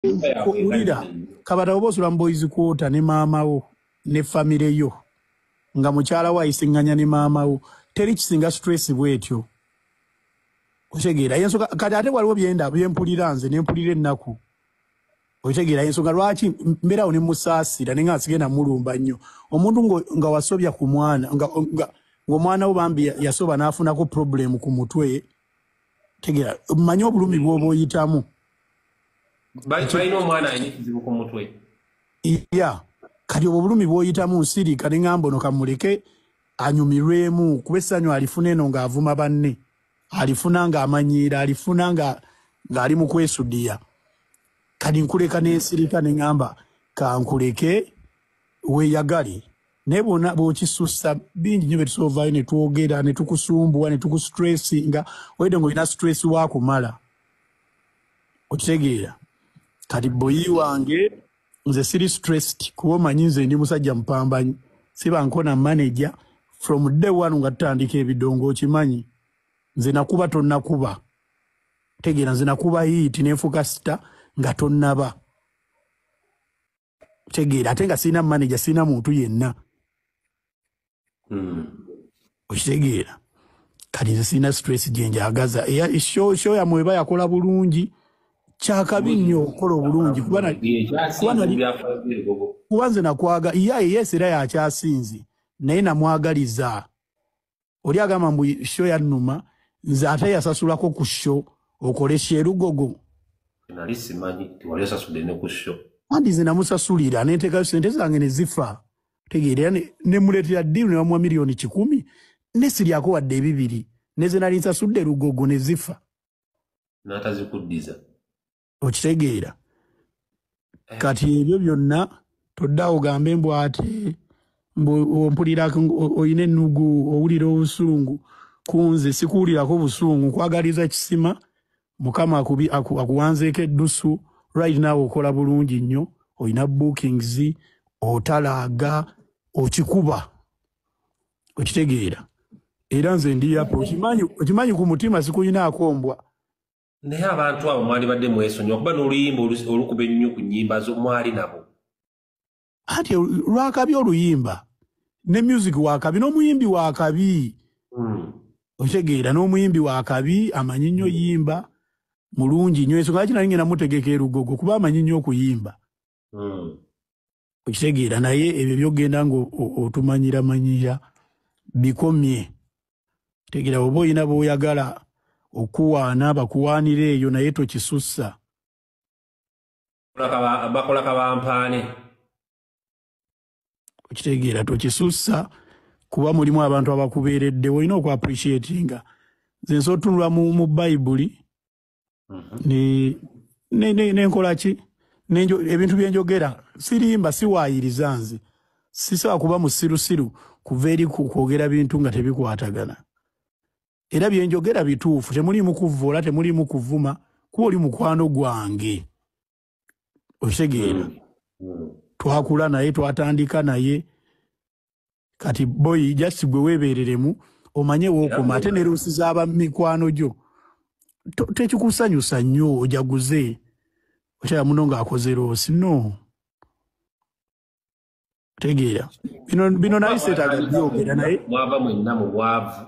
Wulira, Kabata, oba osula mu boys quarter ne maama wo ne famire yo, nga mukyala wo ayisiŋŋanya ne maama wo, teri kisinga stress bwetyo. Otegeera yensonga? Kati ate waliwo byenda byempulira nze nempulira ennaku. Otegeera ensonga lwaki mbeerawo ne musaasira, naye nga nsigenda mulumba nnyo omuntu nga wasobya ku mwana, ng'omwana wo bambi yasoba n'afunako problem ku mutwe. Tegeera, mmanyi obulumi bw'oba oyitamu. Balina omwana alina ekizibu ku mutwe. Ya, kati obwo obulumi bw'oyitamu, nsirika ne ŋŋamba ono kamuleke anyumirwemu, kuba essanyu alifuna eno ng'avuma banne, alifuna ng'amanyiira, alifuna nga ng'ali mu kwesudiya. Kati nkuleka n'ensirika ne ŋŋamba kankuleke weeyagale, naye bwona bw'okisussa, bingi nnyo bye tusoovaayo ne twogera ne tukusumbuwa ne tukustressinga, oyedde ng'olina stress waakumala. Okitegeera? Kati boyi wange, nze siri stressed, kuba omanyi nze ndi musajja mupambanyi, siba nkona manager from day one nga tutandika ebidongo. Okimanyi nze nakuba tonnakuba. Tegeera, nze nakuba hit nenfuuka star nga tonnaba. Tegeera, ate nga sirina manager, sirina muntu yenna. Okitegeera? Kati nze sirina stress gyenjagaza. Show yammwe eba yakola bulungi, kyakabi nnyo okukola obulungi, kuba kuba nze nakwaga ye, yes, era yakyasinze, naye namwagaliza. Oli agamba mbu show yannuma nze, ate yasasulako ku show okole show erugogo. Nali simanyi tiwali osasudde ne ku show. Anti nze namusasulira nenteekayo sente zange ne zifa. Tegeera, era nemuleetera deal ne bamuwa 100,000,000, nesiryako wadde ebibiri, neze nali nsasudde Lugogo ne zifa. N'atazikuddiza. Okitegeera? Kati ebyo byonna toddawo ogambe mbu ate mbu ompulira oyina ennugu, owulira obusungu ku nze. Sikuwulirako busungu, nkwagaliza kisima. Mukama akuwanzeeko eddusu. Right now okola bulungi nnyo, olina bookings, otalaaga, okikuba. Okitegeera? Era nze ndi yapo, okimanyi ku mutima sikuyinaako mbwa. Naye abantu abo mwalibadde mwesonyiwa, kuba n'oluyimba olukuba ennyo ku nnyimba zo mwali nabo. Ati lwakabi oluyimba ne music wakabi n'omuyimbi wakabi. Okitegeera? N'omuyimbi wakabi, amanyi nnyo yimba mulungi nnyo. Ensonga lwaki nali ngenda mutegeka erugogo, kuba amanyi nnyo okuyimba. Okitegeera? Naye ebyo byogenda nga otumanyira manyira bikomye. Tegeera, oba olina b'oyagala okuwaana, bakuwaanira eyo, naye tokisussa. Bakola kabampaane. Okitegeera? Tokisussa, kuba mulimu abantu abakubeereddewo, olina okuappreciatinga. Nze nsobola otunula mu Bayibuli nenkola ki, ebintu byenjogera sirimba, siwaayiriza. Nze sisobola kuba musirusiru kuva eri kwogera bintu nga tebikwatagana. Era byenjogera bituufu, temulimu kuvvoola, temulimu kuvuma, kuba oli mukwano gwange. Okitegeera? Twakula naye, twatandika naye. Kati boy, just gwe weebereremu, omanye wookoma, ate ne loss z'aba mikwano gyo tekikusanyusa nnyo ojaguze okyala muno ng'akoze loss. No, tegeera, bino naye seetaaga byogera naye. Mwava mwenna mu bwavu.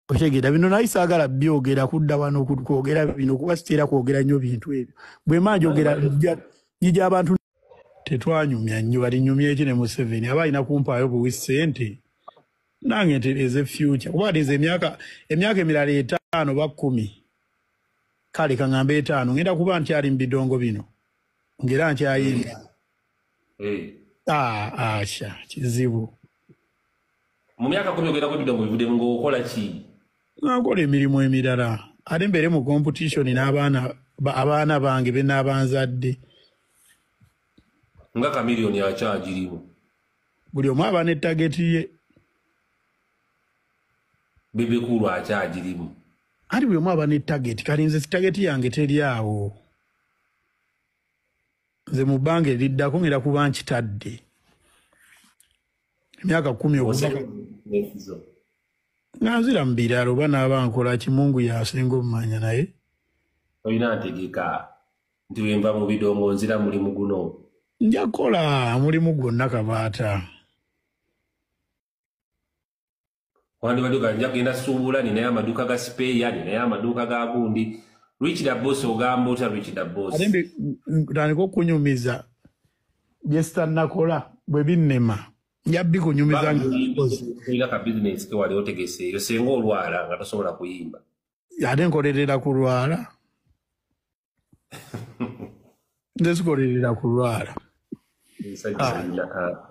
Otegeera, bino naye saagala byogera kudda wano kwogera bino, kuba siteera kwogera nnyo bintu ebyo. Bwe mba njogera njija abantu tetwanyumya nnyo, balinyumya eki ne Museveni aba alina kumpaayo buwi ssente nange ntereeze future, kuba kati nze emyaka emirala 5 ba 10, kale kaŋŋambe 5, ngenda kuba nkyali mu bidongo bino ng'era nkyayimba. Ah, asha kizibu. Mu myaka 10 ogenda ebidongo bivuddemu ng'okola ki? Nga nkola emirimu emirala, ate mbeere mu competition n'abaana abaana bange be naabanzadde. Nga Kamiliyoni akyagirimu. Buli omu aba ne target ye. Bebe Cool akyagirimu. Anti buli omu aba ne target. Kati nze target yange teri awo. Nze mu bbanga eriddako ngenda kuba nkitadde emyaka 10 okuva nga nzira mu birala, oba naaba nkola ki, Mungu yasinga omumanya, naye Olina ntegeka. Nti wenva mu bidongo nzira mulimu guno. Nja kukola mulimu gwonna, Kabaata. Wandibadde ga nja kugenda suubula, ninayo amaduuka ga sipeeya, ninayo amaduuka ga gundi. Rich da Boss, ogamba otya, Rich da Boss? Ate ntandika okunyumiza bye sitannakola. Bwe binnema nja bikunyumiza nga nkoze. Olina ka bizinesi ke wali otegeseeyo senga olwala nga tosobola kuyimba? Ate nkolerera kulwala? Nze sikolerera kulwala. Ensajja alina ka